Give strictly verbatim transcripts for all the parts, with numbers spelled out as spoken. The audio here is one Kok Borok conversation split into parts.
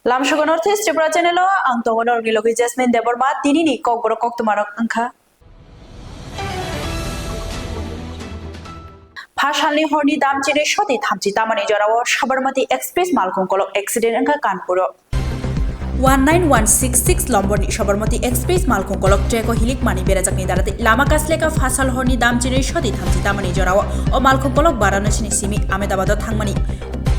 Lamsogo North East Tripura channel o ang tongo norokni logi Jasmine Debbarma. Tinini kokborok koktwmarok wngkha. Phasalni horni damchini soti thamchi tamani jorao Sabarmati Express malkhung kolok accident wngkha Kanpuro. One nine one six six lomborni Sabarmati Express malkhung kolok track o hilikmani berajakni daratwi lama kasleka phasal horni damchini soti thamchi tamani jorao o malkhung kolok Varanasini simi Ahmedabad o thangmani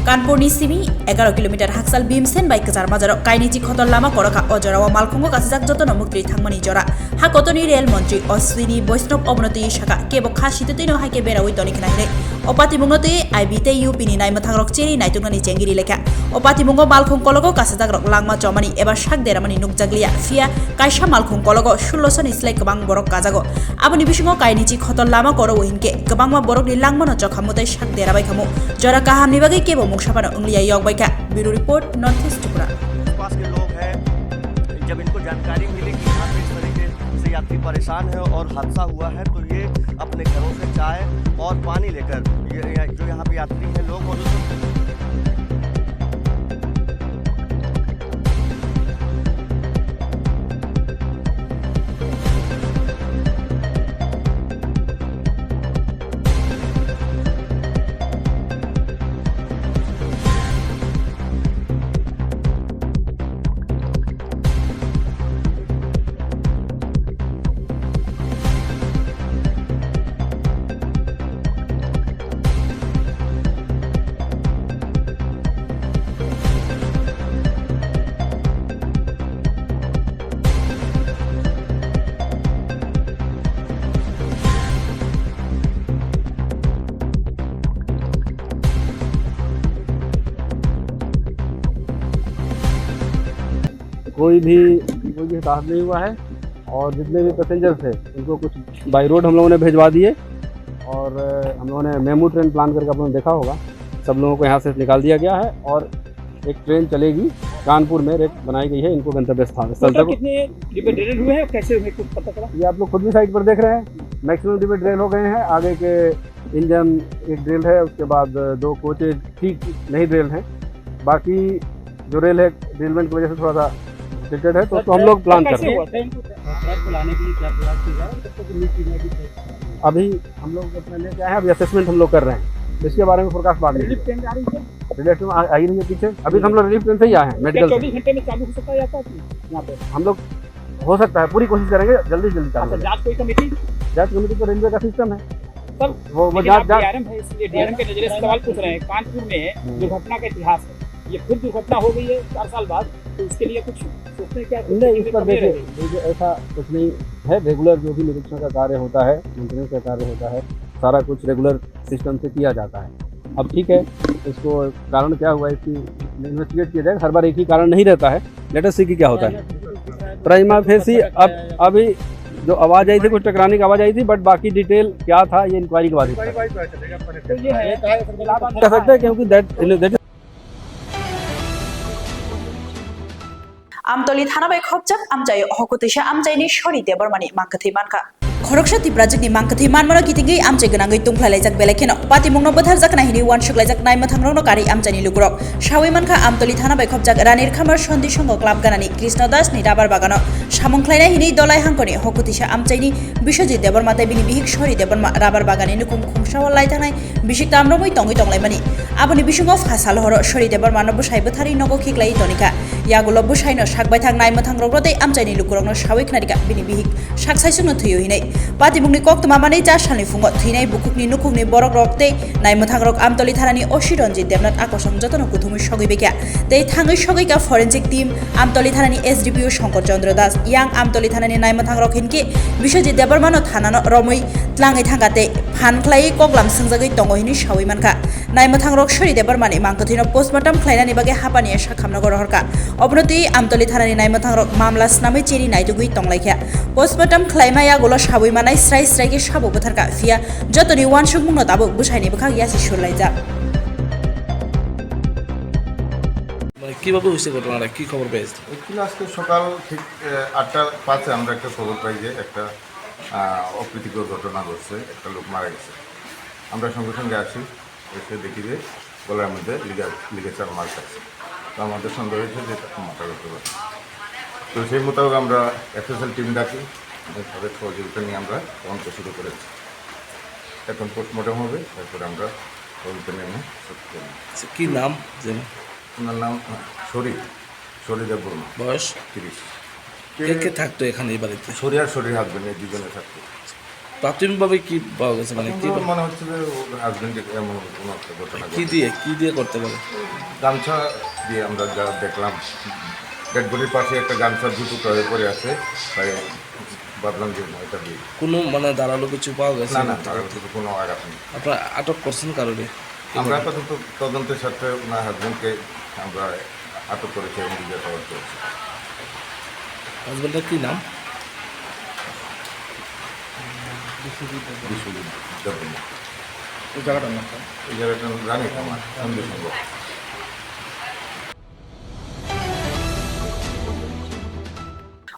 Kanpurni simi egaroh kilometer haksal Bhimsen bai kwchar majaro kainichi khotor lama korokha. O jorao malkhungo kasijak jotono muktwi thangmani jora. Ha kotorni rel montri Ashwini Vaishnaw obono twi saka, kebo kha sititwino hai khe berawi toni khna hinwi. O patimungno twi I B tei U P ni naimwthangrok cheri naituknani chengiri lekha. O patimungo malkhung kologo kasajakrok langma chomani eba sak deramani nukjakliya, phiya kaisa malkhung kologo sullo sani slai kwbang borok kajago. Aboni bisingo kainichi khotor lama koro o hinkhe kwbangma borokni langmano chokhamu tei sak derabai khamu. Jora kahamni bagwi kebo mungsa phano wngliya yokbai kha. Bureau Report, North East Tripura. आसपास के लोग हैं, जब इनको जानकारी मिली कि यहाँ पे इस तरीके से यात्री परेशान है और हादसा हुआ है, तो ये अपने घरों से चाय और पानी लेकर, ये, ये जो यहाँ पे यात्री हैं, लोग मौजूद हैं, कोई भी, कोई भी हताहत नहीं हुआ है और जितने भी पैसेंजर थे उनको कुछ बाई रोड हम लोगों ने भिजवा दिए और, अ, हम लोगों ने मेमू ट्रेन प्लान करके आप लोगों ने देखा होगा, सब लोगों को यहाँ से निकाल दिया गया है और एक ट्रेन चलेगी कानपुर में, रेक बनाई गई है, इनको गंतव्य स्थान स्थल टोटल तक। कितने डिब्बे डेडेड हुए हैं, कैसे हुए, कुछ पता चला? ये आप लोग खुद भी साइट पर देख रहे हैं, मैक्सिमम डिब्बे ड्रेन हो गए हैं। आगे के इंजन एक ड्रिल है, उसके बाद दो कोचेज ठीक नहीं ड्रिल हैं, बाकी जो रेल है ड्रिलमेंट की वजह से थोड़ा सा डिफिकल्ट है, तो सर, उसको हम लोग प्लान कर रहे हैं। कैसे हुआ? ट्रेन को लाने के लिए क्या प्रयास किया जा रहा है? जब तक मीट की जाएगी, सर। अभी हम लोग अपना लेके आए हैं, अभी असेसमेंट हम लोग कर रहे हैं, इसके बारे में फोरकास्ट बाद में। रिलीफ ट्रेन आ रही है? रिलीफ ट्रेन आ, आ ही रही है पीछे, अभी तो हम लोग रिलीफ ट्रेन से ही आए हैं, क्या मेडिकल से। चौबीस घंटे में चालू हो सकता है या क्या चीज यहाँ पे? हम लोग हो सकता है, पूरी कोशिश करेंगे, जल्दी से जल्दी चालू अच्छा, हो जाए। जांच कोई कमेटी? जांच कमेटी तो रेलवे का सिस्टम है। सर, वो, वो लेकिन जांच, आप जांच। डीआरएम है, इसलिए डीआरएम के नजरिए से सवाल पूछ रहे हैं। कानपुर में हम्म। दुर्घटना का इतिहास है, ये फिर दुर्घटना हो गई है चार साल बाद, तो इसके लिए कुछ सोचने क्या, कुछ नहीं, इस पर देखिए, देखिए, ऐसा कुछ नहीं है। रेगुलर जो भी निरीक्षण का कार्य होता है, मेंटेनेंस का कार्य होता है, सारा कुछ रेगुलर सिस्टम से किया जाता है। अब ठीक है, इसको कारण क्या हुआ, इसकी इन्वेस्टिगेट किया जाएगा। हर बार एक ही कारण नहीं रहता है, लेट अस सी कि क्या होता है। प्राइमा फेसी अब अभी जो आवाज आई थी, कुछ टकराने की आवाज आई थी, बट बाकी डिटेल क्या था, ये इंक्वायरी के बाद ही पता चलेगा। तो ये है, कह सकते हैं, क्योंकि that, that Amtoli thana bai khopjak amchai o hokutwisa amchaini Sori Debbarmani mangkwthwi mankha. Khoroksa Tiprajwkni mangkwthwi manmano kitingwi amchai gwnangwi tungphlailaijak, belai kheno patimungno bwtharjakna hinwi uansuklaijak naimwthangrokno karwi amchaini lukurok. Sawi mankha, Amtoli thana bai khopjak Ranir Khamar Sondi Songho Club ganani Krishna Das ni rabar bagano samung khlaina hinwi Dolai Hangkoni hokutwisa amchaini Biswajit Debbarma tei bini bihik Sori Debbarma rabar bagani nukhung khungsao laithangnai bisik tamromwi tongwi tonglaimani. Aboni bisingo pha sal horo Sori Debbarmano bwsai bwtharwi nogo khiklaiwi tonikha. Yagulo bwsaino sak baithang naimwthangrokno tei amchaini lukurokno sawi khnarikha bini bihik sak saisukno thwio hinwi. Patimungni koktwma manwi cha salni phungo thwinai bukhukni nukhungni borokrok tei naimwthangrok Amtoli thanani O C Ranjit Debnath akosong jotono kuthumwi sogwi baikha. Tei thangwi sogwi kha forensic team, Amtoli thanani S D P O Shankar Chandra Das, yang Amtoli thanani naimwthangrok hinkhe Biswajit Debbarmano thanano romwi tlangwi thangkha tei phan khlaiwi koklam swngjagwi tongo hinwi sawi mankha. Naimwthangrok Sori Debbarmani mangkwthwino postmortem khlainani bagwi hapaniya sakhamnogo rohorkha. Obono twi Amtoli thanani naimwthangrok mamla snamwi cheri naitugwi tonglaikha. Postmortem khlaima yagulo sawi manai srai srai khe sabo bwtharkha, phiya jotoni uansukmungno tabuk bwsaini bwkhak yasi surlaijak. মানে কিভাবে হয়েছে ঘটনাটা, কি খবর পেয়েছে? অ্যাকচুয়ালি আজকে সকাল ঠিক, আহ, আটটা পাঁচে আমরা একটা খবর পাই যে একটা, আহ, অপ্রীতিকর ঘটনা ঘটছে, একটা লোক মারা গেছে। আমরা সঙ্গে সঙ্গে আসি, এসে দেখি যে গলার মধ্যে লিগা-, লিগেচার মার্ক আছে। আমাদের সন্দেহ হয়েছে যে এটা মার্ডার হতে পারে। তো সেই মোতাবেক আমরা এফএসএল টিম ডাকি এবং তাদের সহযোগিতা নিয়ে আমরা তদন্ত শুরু করেছি। এখন পোস্টমর্টম হবে, তারপরে আমরা তদন্ত নেমে সত্যি করব। আচ্ছা, কি নাম যেন? ওনার নাম শরীর, শরীর দেববর্মা। বয়স? তিরিশ। কে কে থাকতো এখানে এই বাড়িতে? শরীর আর শরীর হাজবেন্ড, এই দুজনে থাকতো। প্রাথমিকভাবে কি পাওয়া গেছে? মানে কি প্রাথমিকভাবে মনে হচ্ছে যে ওর হাজবেন্ডে এমন কোনো একটা ঘটনা কি ঘটেছে। দিয়ে, কি দিয়ে করতে পারে? গামছা দিয়ে, আমরা যা দেখলাম, ডেড বডির পাশে একটা গামছা দু টুকরা হয়ে পড়ে আছে, তাই ভাবলাম যে এটা দিয়ে। কোনো মানে ধারালো কিছু পাওয়া গেছে? না, না, ধারালো কিছু কোনো আঘাত নেই। আপনারা আটক করছেন কারোরে? আমরা আপাতত তদন্তের সাথে ওনার হাজবেন্ডকে আমরা আটক করেছি এবং জিজ্ঞাসাবাদ করেছি। হাজবেন্ডের কি নাম? বিশ্বজিৎ দেববর্মা। এই জায়গাটার নাম কি? এই জায়গাটার নাম রানীর খামার, সন্ধি সংঘ।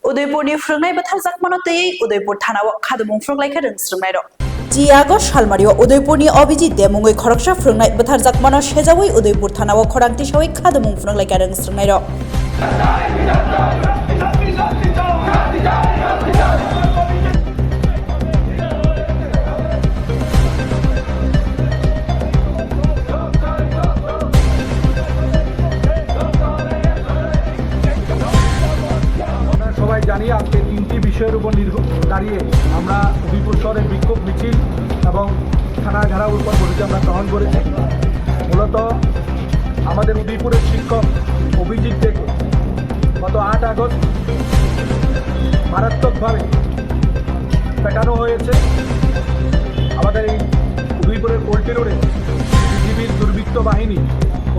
Udaipurni phwrwngnai bwtharjakmano twiwi Udaipur thanao khadumung phwrwnglaikha rwngsrwngnairok. Chiyago salmario Udaipurni Abhijit de mungwi khoroksa phwrwngnai bwtharjakmano sejawi Udaipur thanao khorang tisawi khadumung phwrwnglaikha rwngsrwngnairok. আমরা সবাই জানি, আজকে তিনটি বিষয়ের উপর নির্ভ-, দাঁড়িয়ে আমরা উদয়পুর শহরে বিক্ষোভ মিছিল এবং থানা ঘেরাও কর্মসূচি আমরা গ্রহণ করেছি। মূলত আমাদের উদয়পুরের শিক্ষক অভিজিৎ দেকে গত আট আগস্ট মারাত্মকভাবে পেটানো হয়েছে। আমাদের এই উদয়পুরের পোল্ট্রি রোডে বিজিবির দুর্বৃত্ত বাহিনী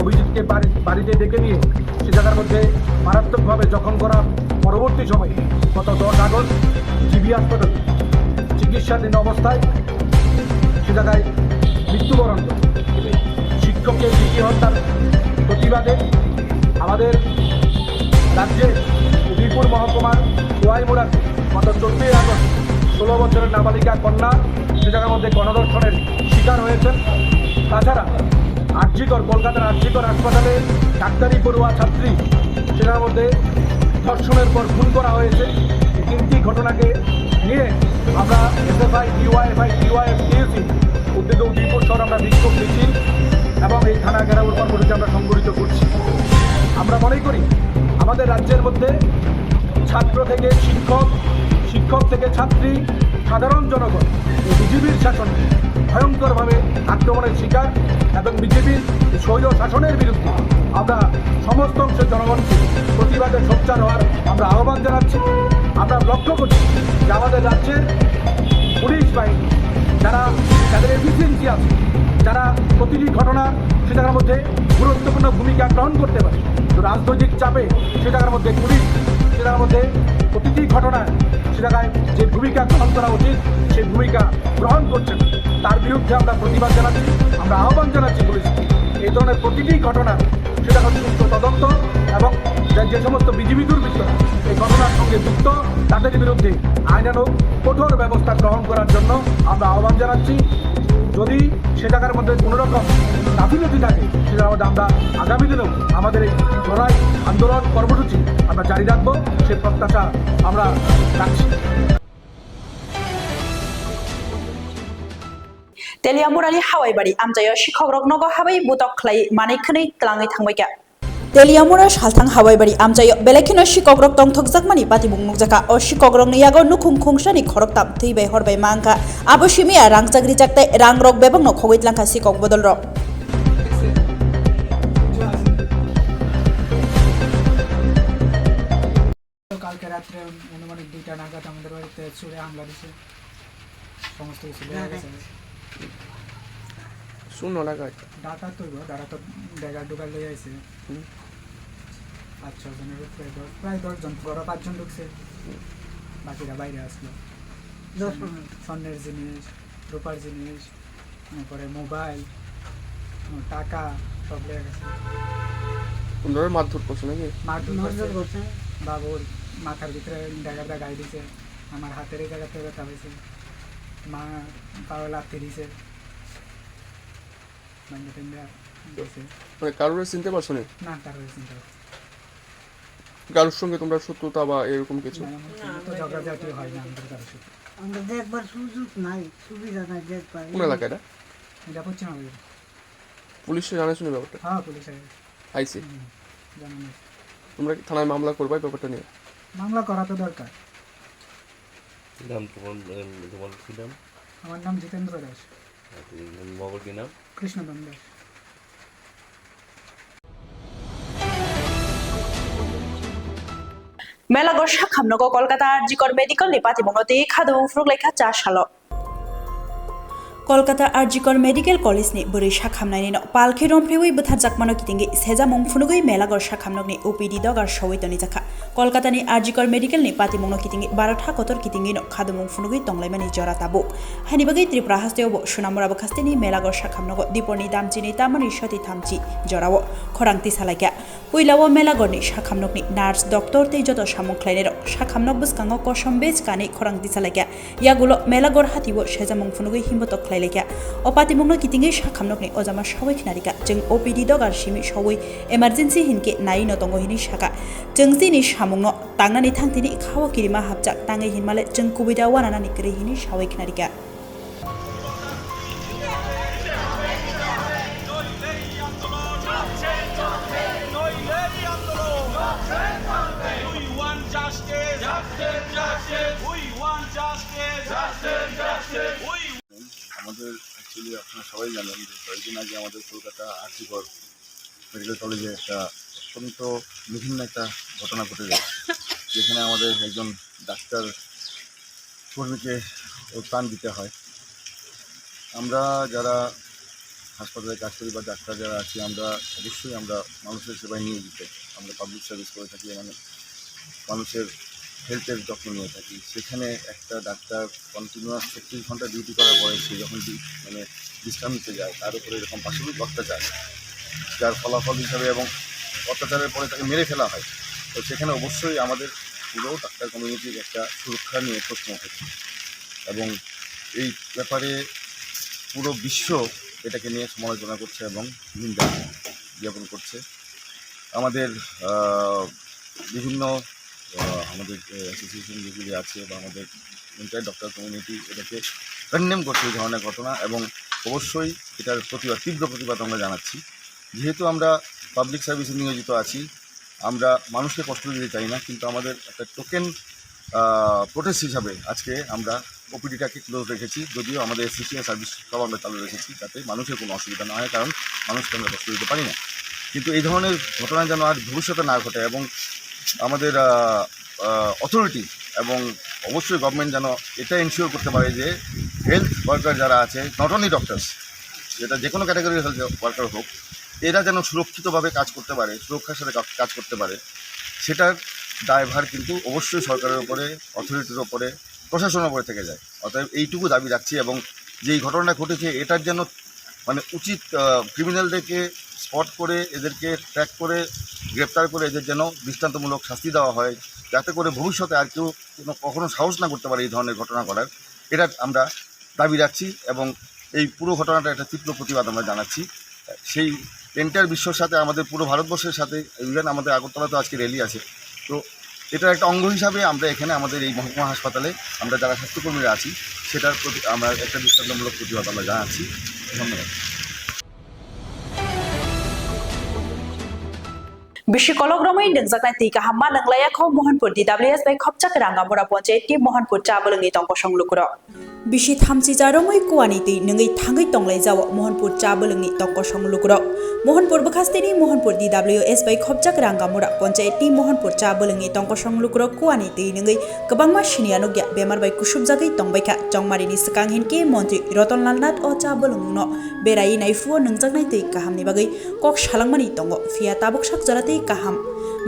অভিজিৎকে বাড়ি, বাড়িতে ডেকে নিয়ে সে জায়গার মধ্যে মারাত্মকভাবে জখম করার পরবর্তী সময়ে গত দশ আগস্ট জিবি হাসপাতালে চিকিৎসাধীন অবস্থায় সে জায়গায় মৃত্যুবরণ করে। শিক্ষকের জিবি হত্যার প্রতিবাদে আমাদের রাজ্যে উদয়পুর মহকুমার খোয়াইমুড়াতে গত চোদ্দই আগস্ট ষোলো বছরের নাবালিকা কন্যা সে জায়গার মধ্যে গণধর্ষণের শিকার হয়েছেন। তাছাড়া আরজিকর, কলকাতার আরজিকর হাসপাতালে ডাক্তারি পড়ুয়া ছাত্রী সে জায়গার মধ্যে ধর্ষণের পর খুন করা হয়েছে। এই তিনটি ঘটনাকে নিয়ে আমরা এসএফআই, ডিওয়াইএফআই, টিওয়াইএফ, টিএসসি উদ্যোগে উদয়পুর শহর আমরা বিক্ষোভ মিছিল এবং এই থানা ঘেরাও কর্মসূচি আমরা সংগঠিত করছি। আমরা মনে করি আমাদের রাজ্যের মধ্যে ছাত্র থেকে শিক্ষক, শিক্ষক থেকে ছাত্রী, সাধারণ জনগণ এই বিজেপির শাসনে ভয়ঙ্করভাবে আক্রমণের শিকার এবং বিজেপির স্বৈর শাসনের বিরুদ্ধে আমরা সমস্ত অংশের জনগণকে প্রতিবাদে সোচ্চার হওয়ার আমরা আহ্বান জানাচ্ছি। আমরা লক্ষ্য করছি যে আমাদের রাজ্যের পুলিশ বাহিনী যারা, যাদের এফিসিয়েন্সি আছে, যারা প্রতিটি ঘটনার সে জায়গার মধ্যে গুরুত্বপূর্ণ ভূমিকা গ্রহণ করতে পারে, তো রাজনৈতিক চাপে সে জায়গার মধ্যে পুলিশ সে জায়গার মধ্যে প্রতিটি ঘটনায় সে জায়গায় যে ভূমিকা গ্রহণ করা উচিত সেই ভূমিকা গ্রহণ করছে না। তার বিরুদ্ধে আমরা প্রতিবাদ জানাচ্ছি, আমরা আহ্বান জানাচ্ছি পুলিশকে এই ধরনের প্রতিটি ঘটনার সেটা হচ্ছে সুষ্ঠু তদন্ত এবং যে, যে সমস্ত বিজিবি দুর্বৃত্ত এই ঘটনার সঙ্গে যুক্ত তাদের বিরুদ্ধে আইনানুগ কঠোর ব্যবস্থা গ্রহণ করার জন্য আমরা আহ্বান জানাচ্ছি। যদি সে জায়গার মধ্যে কোনো রকম গাফিলতি থাকে, সে জায়গার মধ্যে আমরা আগামী দিনেও আমাদের এই লড়াই, আন্দোলন কর্মসূচি আমরা জারি রাখবো, সে প্রত্যাশা আমরা রাখছি। Teliamurani Hawaibari amchaio sikhokrok nogo habai butok khlai manwi khwnwi twlangwi thangbaikha. Teliamura salthang Hawaibari amchaio belai kheno sikokrok tongthokjakmani patibung nukjakha. O sikokrokni yago nukhung khungsani khoroktham twi bai hor bai ma wngkha. Abo simi ya rangchak rijak tei rangrok bebakno khogwi tlangkha sikok bodolrok. কালকে রাত্রে আনুমানিক দুইটা নাগাদ আমাদের বাড়িতে চুরে হামলা দিছে, সমস্ত কিছু লয়ে গেছে। শুনো না কাজ। ডাকাত তো, ডাকাত তো ডেগা ডুগা লয়ে আইছে। হুম। পাঁচ ছ জনের উপরে দশ, প্রায় দশ জন, ঘরে পাঁচ জন ঢুকছে, হুম। বাকিরা বাইরে আসলো। দশ পনেরো। স্বর্ণের জিনিস, রূপার জিনিস, তারপরে মোবাইল, টাকা সব লয়ে গেছে। ওনারা মারধর করছে নাকি? মারধর মারধর করছে। করছে। বাবুর মাথার ভিতরে ডেগা ডেগা গাই দিছে, আমার হাতের এই জায়গাতে ব্যথা হয়েছে, মা পাওয়ে লাথি দিছে, ভাঙ্গা টাঙ্গা বুঝছি। মানে কারোরে চিনতে পারছো না? না, কারোরে চিনতে পারছি না। কারোর সঙ্গে তোমরা শত্রুতা বা এরকম কিছু? না, এমন কোনো তো ঝগড়াঝাটি হয় না আমাদের কারোর সাথে। আমরা দেখবার সুযোগ নাই, সুবিধা নাই দেখবার। কোন এলাকা এটা? এটা পশ্চিম হাওড়া। পুলিশে জানাইছো না ব্যাপারটা? হ্যাঁ, পুলিশ আইছে। আইছে? হুম, জানানো হয়েছে। তোমরা কি থানায় মামলা করবে এই ব্যাপারটা নিয়ে? মামলা করা তো দরকার। নাম তোমার, এম, তোমার কি নাম? আমার নাম জিতেন্দ্র দাস। আর তুমি, মোবাইল কি নাম? কৃষ্ণধন Das. Mela gor sakhamnogo Kolkata R G Kar Medical ni patimungno tei khadumung phunuk laikha cha salo. Kolkata R G Kar Medical College ni bwrwi sakhamnaini no palkhe romphrewi bwtharjakmano kitingwi sejamung phunugwi Mela gor sakhamnokni O P D dogar sowi tonijakha. Kolkata ni R G Kar Medical ni patimungno kitingwi barotha kotor kitingwi no khadumung phunugwi tonglaimani jora tabuk. Haini bagwi Tripura hasteo bo Sunamura bwkhasteni Mela gor sakhamnogo diporni damchini tamani soti thamchi jorao khorang tisa laikha. Puilao Mela gorni sakhamnokni nurse, doctor tei joto samung khlainairok sakhamnok bwskango kosom bej kanwi khorang tisa laikha. Yagulo Mela gor hatio sejamung phunugwi himbotok khlai laikha. O patimungno kitingwi sakhamnokni ojama sawi khnarikha. Chwng O P D dogar simi sawi emergency hinkhe naiwi no tongo hinwi sakha. Chwng chini samungno tangnani thangtini khao kirima hapjak tangwi hinmale chwng kubui da wananani kwrwi hinwi sawi khnarikha. We want justice. Justice, justice. We want justice. Justice, justice. We আমাদের অ্যাকচুয়ালি আপনারা সবাই জানেন যে কয়েকদিন আগে আমাদের কলকাতা আরজিকর মেডিকেল কলেজে একটা অত্যন্ত নিঘিন্ন একটা ঘটনা ঘটে যায়, যেখানে আমাদের একজন ডাক্তার কর্মীকে ওর প্রাণ দিতে হয়। আমরা যারা হাসপাতালে কাজ করি বা ডাক্তার যারা আছি, আমরা অবশ্যই আমরা মানুষের সেবায় নিয়োজিত। আমরা পাবলিক সার্ভিস করে থাকি, মানে মানুষের হেলথের যত্ন নিয়ে থাকি। সেখানে একটা ডাক্তার কন্টিনিউয়াস ছত্রিশ ঘন্টা ডিউটি করার পরে সে যখন বি-, মানে বিশ্রাম নিতে যায়, তার উপরে এরকম পাশবিক অত্যাচার, যার ফলাফল হিসাবে এবং অত্যাচারের পরে তাকে মেরে ফেলা হয়। তো সেখানে অবশ্যই আমাদের পুরো ডাক্তার কমিউনিটির একটা সুরক্ষা নিয়ে প্রশ্ন উঠেছে এবং এই ব্যাপারে পুরো বিশ্ব এটাকে নিয়ে সমালোচনা করছে এবং নিন্দা জ্ঞাপন করছে। আমাদের, আহ, বিভিন্ন, আহ, আমাদের, আহ, অ্যাসোসিয়েশন যেগুলি আছে বা আমাদের এন্টায়ার ডক্টর কমিউনিটি এটাকে কন্ডেম করছে এই ধরনের ঘটনা এবং অবশ্যই এটার প্রতিবাদ, তীব্র প্রতিবাদ আমরা জানাচ্ছি। যেহেতু আমরা পাবলিক সার্ভিসে নিয়োজিত আছি, আমরা মানুষকে কষ্ট দিতে চাই না, কিন্তু আমাদের একটা টোকেন, আহ, প্রোটেস্ট হিসাবে আজকে আমরা ওপিডিটাকে ক্লোজ রেখেছি, যদিও আমাদের এসসিসিআই সার্ভিস সব আমরা চালু রেখেছি, যাতে মানুষের কোনো অসুবিধা না হয়, কারণ মানুষকে আমরা কষ্ট দিতে পারি না। কিন্তু এই ধরনের ঘটনা যেন আর ভবিষ্যতে না ঘটে এবং আমাদের, আহ, আহ, অথরিটি এবং অবশ্যই গভর্নমেন্ট যেন এটা এনশিওর করতে পারে যে হেলথ ওয়ার্কার যারা আছে, নট অনলি ডক্টরস, যেটা যে কোনো ক্যাটাগরির হেলথ ওয়ার্কার হোক, এরা যেন সুরক্ষিতভাবে কাজ করতে পারে, সুরক্ষার সাথে কা-, কাজ করতে পারে, সেটার দায়ভার কিন্তু অবশ্যই সরকারের উপরে, অথরিটির উপরে, প্রশাসনের উপরে থেকে যায়। অতএব এইটুকু দাবি রাখছি এবং যেই ঘটনাটা ঘটেছে এটার যেন মানে উচিত, আহ, ক্রিমিনালদেরকে স্পট করে, এদেরকে ট্র্যাক করে, গ্রেপ্তার করে এদের যেন দৃষ্টান্তমূলক শাস্তি দেওয়া হয়, যাতে করে ভবিষ্যতে আর কেউ কোনো, কখনো সাহস না করতে পারে এই ধরনের ঘটনা করার। এটা আমরা দাবি রাখছি এবং এই পুরো ঘটনাটা একটা তীব্র প্রতিবাদ আমরা জানাচ্ছি। সেই এন্টায়ার বিশ্বর সাথে, আমাদের পুরো ভারতবর্ষের সাথে, ইভেন আমাদের আগরতলাতেও আজকে র্যালি আছে। তো এটার একটা অঙ্গ হিসাবে আমরা এখানে আমাদের এই মহকুমা হাসপাতালে আমরা যারা স্বাস্থ্যকর্মীরা আছি, সেটার প্রতি আমরা একটা দৃষ্টান্তমূলক প্রতিবাদ আমরা জানাচ্ছি। ধন্যবাদ। Bisi kolok romwi nungjaknai twi kaham ma nunglaiya kho Mohanpur D W S bai khopjak Rangamura Panchayat ni Mohanpur cha bwlwngni tongkosong lukurok. Bisi thamchi cha romwi kuani twi nungwi thangwi tonglai jao Mohanpur cha bwlwngni tongkosong lukurok. Mohanpur bwkhasteni Mohanpur D W S bai khopjak Rangamura Panchayat ni Mohanpur cha bwlwngni tongkosong lukurok kuani twi nungwi kwbangma siniya nukya bemar bai kusubjagwi tongbaikha. Chongmarini swkang hinkhe Montri Ratan Lal Nath o cha bwlwngno berai naiphuru nungjaknai twi kahamni bagwi kok salangmani tongo, phiya tabuk sak jora twi kaham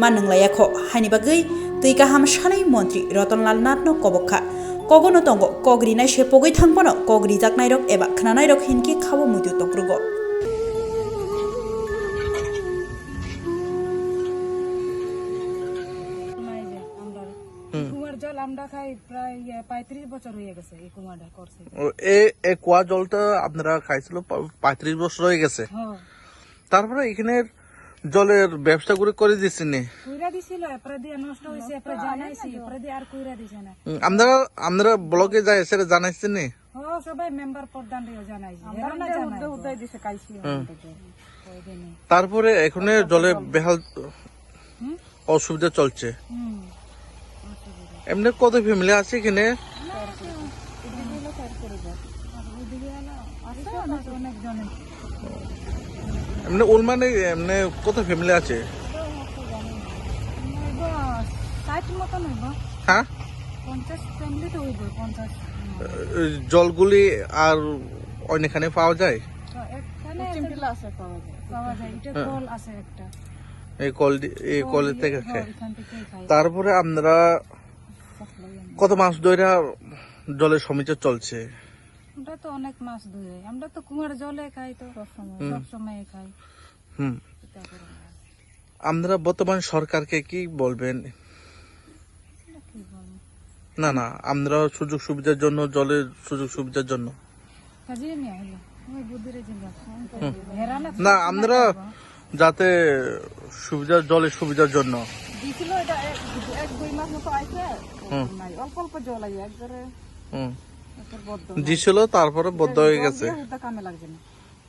ma nunglaiya kho, haini bagwi twi kaham sanwi Montri Ratan Lal Nathno kobok kha. Kogono tongo, kok rinai se pogwi thang phano kok rijaknairok eba khnanairok hinkhe khabo muitu tongkrugo. এই যে আমরা হুম। কুয়ার জল আমরা খাই প্রায়, ইয়ে, পঁয়ত্রিশ বছর হয়ে গেছে এই কুয়াটা করছে। ও, এ, এ কুয়া জলটা আপনারা খাইছিল পা-, পঁয়ত্রিশ বছর হয়ে গেছে? হ্যাঁ। তারপরে এখানে জলের ব্যবস্থা করে, করে দিচ্ছেন নি? কইরা দিছিল, এরপরে দিয়ে নষ্ট হয়েছে, এরপরে জানাইছি, এরপরে দিয়ে আর কইরা দিছে না। হুম, আপনারা, আপনারা ব্লকে যায়, সেটা জানাইছেন নি? ও, সবাই মেম্বার প্রধান রেও জানাইছি, আমরা এরাও না উদ্যোগ জানাইবো। উদ্যোগ দিছে কাইছি হুম। অন্তত। ওই দিনে। তারপরে এখানে জলে বেহাল হুম? অসুবিধা চলছে। হুম। এমনি কত ফ্যামিলি আছে এখানে? এমনি ওলমানে এমনি কত ফ্যামিলি আছে? হইব ষাট মতন হইব। হ্যাঁ? পঞ্চাশ ফ্যামিলি তো হইব, পঞ্চাশ। এই জলগুলি আর অনেকখানে পাওয়া যায়? তো এখানে পশ্চিম টিলা আছে, পাওয়া যায়। পাওয়া যায়, এটা হ্যাঁ। কল আছে একটা। এই কল দি-, এই কল কল দিয়ে, থেকে হ্যাঁ, খায়। এখান থেকে খায়। তারপরে আপনারা কত মাস ধরে জলের সমস্যা চলছে? আমরা তো অনেক মাস ধরে, আমরা তো কুয়ার জলে খাই তো, সব সময়, হুম। সব সময় খাই। হুম। এটা করে না। আপনারা বর্তমান সরকারকে কি বলবেন? কি বলবো? না, না, আমরা সুযোগ সুবিধার জন্য, জলের সুযোগ সুবিধার জন্য। কাজে নিয়ে হলো। ওই বুদ্ধিরে জিজ্ঞাসা। হুম। হেরানা না, আমরা যাতে সুবিধা, জলের সুবিধার জন্য। দিছিল এটা এক, এক দুই মাস মতো আইছে, হুম। নাই, অল্প অল্প জল আইছে, একবারে হুম। একবার বদ্ধ। দিছিল, তারপরে বদ্ধ হয়ে জল গেছে। দিয়ে হুদা কামে লাগছে না।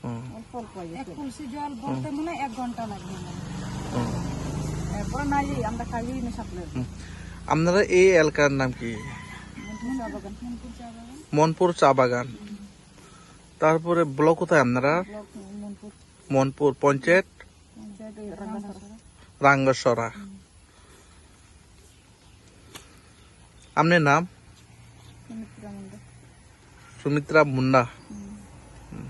হুম। অল্প অল্প আইছে। এক কলসি জল ভরতে মনে হয় এক ঘন্টা লাগবে না। হুম। এরপরে নাই, আমরা খাইই না সাপ্লাই। হুম। আপনারা এই এলাকার নাম কি? মনপুর চা বাগান। মনপুর চা বাগান। মনপুর চা বাগান। তারপরে ব্লক কোথায় আপনারা? ব্লক মনপুর। মনপুর পঞ্চায়েত? পঞ্চায়েত এই রাঙ্গাছড়া। রাঙ্গাছড়া। হুম। আপনার নাম? সুমিত্রা মুন্ডা। সুমিত্রা মুন্ডা। হুম। হুম।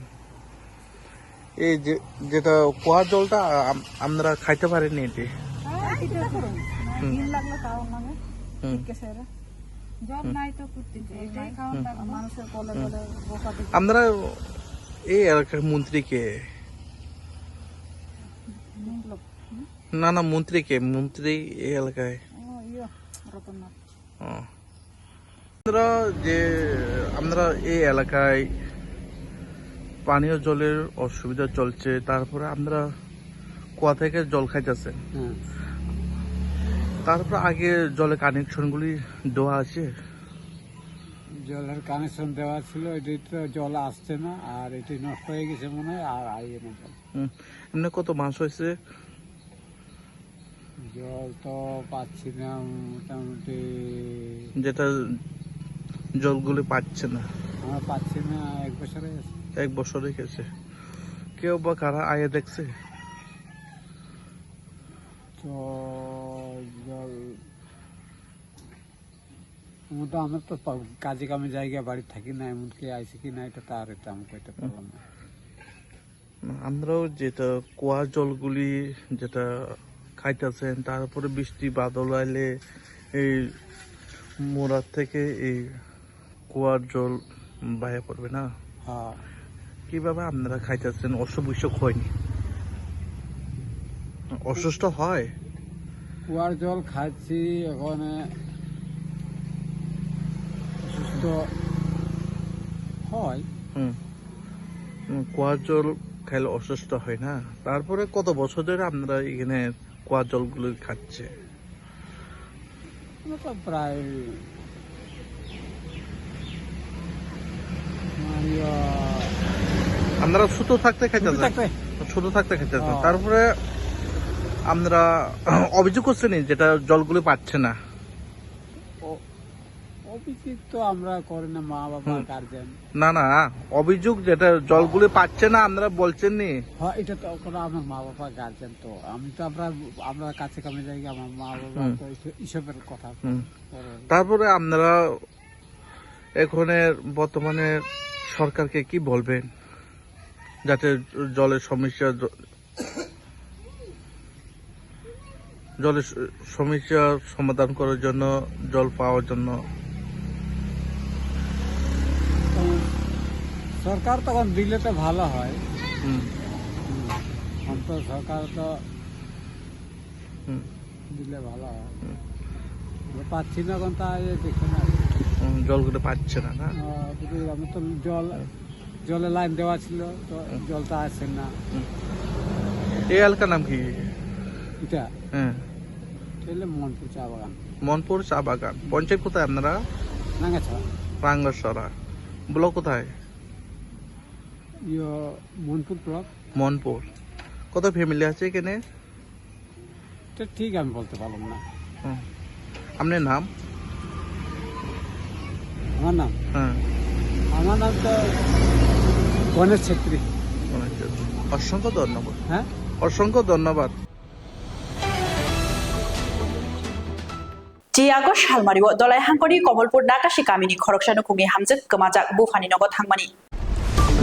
এই যে, যেটা কুয়ার জলটা আম-, আমরা খাইতে পারি নি এটি? হ্যাঁ, এটা করুন। হুম। ঘিন লাগলে খাওয়ার নামে। হুম। ঠিক আছে, এরা। জল হুম। নাই তো করতে কি? এটাই খাওয়ার হুম। লাগবে। মানুষের কলে হুম। কলে বকা দিতে। আমরা এই এলাকার মন্ত্রী কে? বিপ্লব। হুম? না, না, মন্ত্রী কে? মন্ত্রী এই এলাকায়? ও, ইয়ে, রতননাথ। ও। আপনারা যে, আপনারা এই এলাকায় পানীয় জলের অসুবিধা চলছে, তারপরে আপনারা কুয়া থেকে জল খাইতেছেন। হুম। তারপর আগে জলের কানেকশনগুলি দেওয়া আছে? জলের কানেকশন দেওয়া ছিল, এটি তো জল আসছে না, আর এটি নষ্ট হয়ে গেছে মনে হয়, আর আইয়ে না জল। হুম। এমনি কত মাস হয়েছে? জল তো পাচ্ছি না মোটামুটি। যেটা জলগুলি পাচ্ছে না? আমরা পাচ্ছি না, এক বছর হয়ে গেছে। এক বছর হয়ে গেছে। কেউ বা কারা আয়া দেখছে? তো জল, আমরা তো পা-, কাজে কামে জায়গা বাড়ি থাকি না, এমনকি আইসি কি না, এটা তো আর এটা আমি কইতে পারলাম না। আপনারাও যেটা কুয়ার জলগুলি যেটা খাইতেছেন, তারপরে বৃষ্টি বাদল আইলে এই মোরার থেকে এই কুয়ার জল বাইরে পড়বে না? হ্যাঁ। কিভাবে আপনারা খাইতেছেন? অসুখ বিসুখ হয়নি? অসুস্থ হয়? কুয়ার জল খাচ্ছি, এখন অসুস্থ হয়। হুম। উম, কুয়ার জল খাইলে অসুস্থ হয় না? তারপরে কত বছর ধরে আপনারা এখানে কুয়ার জলগুলো খাচ্ছে? আমরা তো প্রায়, মানে, আহ, আপনারা ছোট থাকতে খাইতে ছোট আছেন? থাকতে। ছোট থাকতে খাইতে আছেন। হ্যাঁ। তারপরে আপনারা অভিযোগ করছেন যেটা জলগুলো পাচ্ছে না? ও, অভিযোগ তো আমরা করি না, মা বাবা, হুম। গার্জেন। না, না, অভিযোগ যেটা জলগুলি পাচ্ছে না, আপনারা বলছেন নি? হ্যাঁ, এটা তো ওখানে আমার মা বাবা, গার্জেন তো। আমি তো আমরা, আমরা কাছে কামে যাই, আমার মা বাবা হুম। তো এইসব, এইসবের কথা হুম। বলে। তারপরে আপনারা এখানে বর্তমানে সরকারকে কি বলবেন? যাতে জলের সমস্যা জ-, জলের স-, সমস্যার সমাধান করার জন্য, জল পাওয়ার জন্য। তখন সরকার তখন দিলে তো ভালো হয়। হুম। হুম। এখন তো সরকার তো হুম। দিলে ভালো হয়। হুম। আমরা পাচ্ছি না, এখন তা এই দেখে না। হুম, জলগুলো পাচ্ছে না, না? আহ, বুঝলাম, তো জল হুম। জলের লাইন দেওয়া ছিল, তো হুম। জলটা আসে না। হুম। এই এলাকার নাম কি? এটা? হ্যাঁ। এটা হলো মনপুর চা বাগান। মনপুর চা বাগান। পঞ্চায়েত কোথায় আপনারা? রাঙ্গাছড়া। রাঙ্গাছড়া। ব্লক কোথায়? ইয়ো, মনপুর ব্লক। মনপুর। কত ফ্যামিলি আছে এখানে? এটা ঠিক আমি বলতে পারলাম না। হুম। আপনার নাম? আমার নাম? হ্যাঁ। আমার নাম তো গণেশ ছেত্রী। গণেশ ছেত্রী। অসংখ্য ধন্যবাদ। হ্যাঁ? অসংখ্য ধন্যবাদ। Chi August salmario Dolai hangkoni Komolpur Nakasi kamini khoroksa nukhungni hamjwk kwmajak buphani nogo thangmani.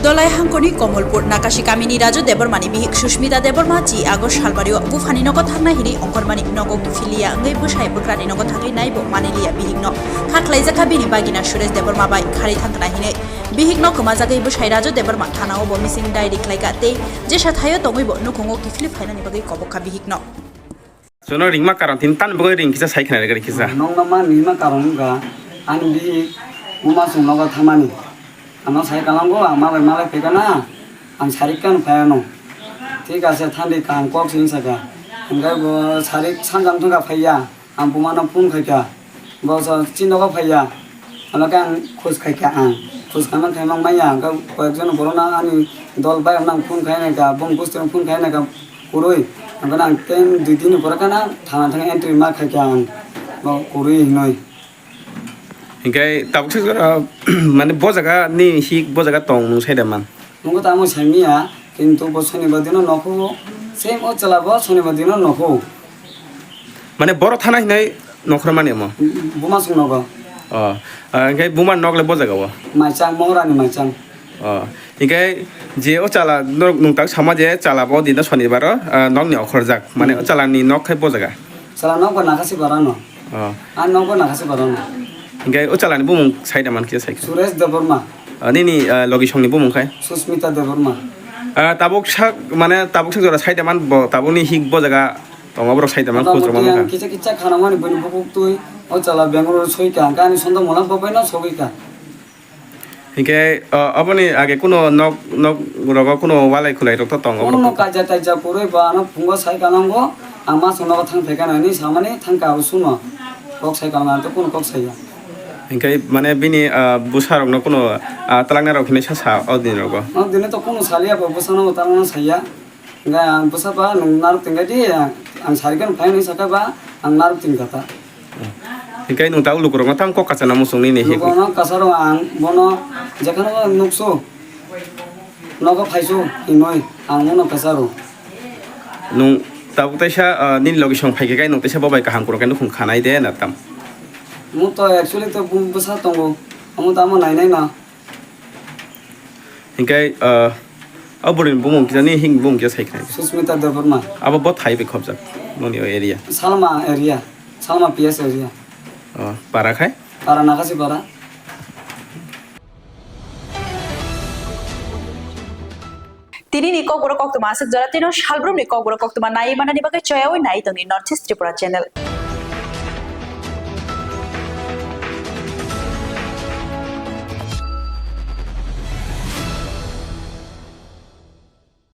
Dolai hangkoni Komolpur Nakasi kamini Raju Debbarmani bihik Susmita Debbarma chi August salmario buphani nogo thangna hini ongkhormani nogo kiphiliya wngwi bwsai bwkrani nogo thangwi naibo maniliya bihikno kha khlaijakha bini bagina Suresh Debbarma bai khari thangkna hinwi bihikno kwmajagwi bwsai Raju Debbarma thanao bo missing diary khlaikha tei jesa thaio tongwibo nukhungo kiphilwi phainani bagwi kobokha bihikno. Jono ringma karon tin tan bwgwi ring kisa sai khna ring kisa. Nokno man ringma karon wngkha, ani bihik buma chwng nogo thamani. Ano sai kalango ang malai malai phaikha na, ang sarik kan phaiano. Thik ase thandi kaham kok sini saka. Hingke bo sarik sanjam thangka phaiya, ang bumano phone khaikha. Bo sa chini nogo phaiya. Ano khe ang khus khaikha ang. Khus khaima khaima manya, ang khe koyek jon borokno ani dol bai ang phone khai naikha, bong bwswk phone khai naikha. Kwrwi. Ang khe nang ten dui din ni pore khe na thana thang entry ma khai khe ang bo kwrwi hinwi. Hinkhe tabuk se jora, mane bo jaga ni hik bo jaga tong nung sai da man. Nungkhe tamo sai miya, kintu bo sonibar dino nokho, same o chwla bo sonibar dino nokho. Mane boro thana hinai nokhormani omo? Buma sung nogo. O, ah, hinkhe buma nok le bo jaga o? Maichang, Mohorani maichang. O, hinkhe je o chala norok nwng tak sama je chala bo dino sonibaro, ah, nokni okhorjak, mane o chalani nok khai bo jaga? Chala nok bo Nakasi Parano. O. A nok bo Nakasi Parano. Hinkhe o chalani bumung sai da man khe sai khe? Suresh Debbarma. Ah, nini, ah, logi songni bumung khai? Susmita Debbarma. Ah, tabuk sak, mane tabuk sak jora sai da man bo, tabukni hik bo jaga tongo borok sai da man khujurma. Motamoti ang mangkha. Kisa kisa khanamani bini bukuk twi o chala Bangalore soika, hingke ani sonda mula bo bai no sogwi ka. Hinkhe, o, oboni age kuno nok, nok rogo kuno walai khulai rok to tongo. Kuno borok no to. Kaija taija kwrwi ba ano phungo sai kanango, ang mas nogo thang phaikha nani samani thangka o suno. Kok sai kanango to kuno kok saiya. Hinkhe mane bini, ah, bwsa rok no kuno, ah, twlangna rok hinwi sa sa o din rogo. O dine to kuno saliya bo bwsa no twlangna saiya. Hinkhe ang bwsa ba nwng narwk tingkha di, ang, ang sari khe nwng phai hwnwi sakha ba, ang narwk tingkha ta. Hinkhe nwng tabuk lukurokno tamo kok kacha na muchung nini hik. Lukurokno kacha rw ang bono jekhano nuksu, nogo phaisu hinwi ang bono kacha rw. Nwng tabuk teisa, ah, nini logi song phai khe kai nwng teisa bo bai kaham kwrwng khe nukhung khanai de na tam? Mo to actually to bwsa tongo, omo tamo nainai no. Hinkhe, ah, o bwrwini bumung kisa ni hik bumung kisa sai khnai. Susmita Debbarma. Abo bo thai bai khopjak noni o area. Salma area. Salma P S area. O, para khai? Para Nakasi para. Tini ni kokborok koktwma aswk jora tino salbrumni kokborok koktwma nai manani bagwi choyawi nai tongni North East Tripura channel.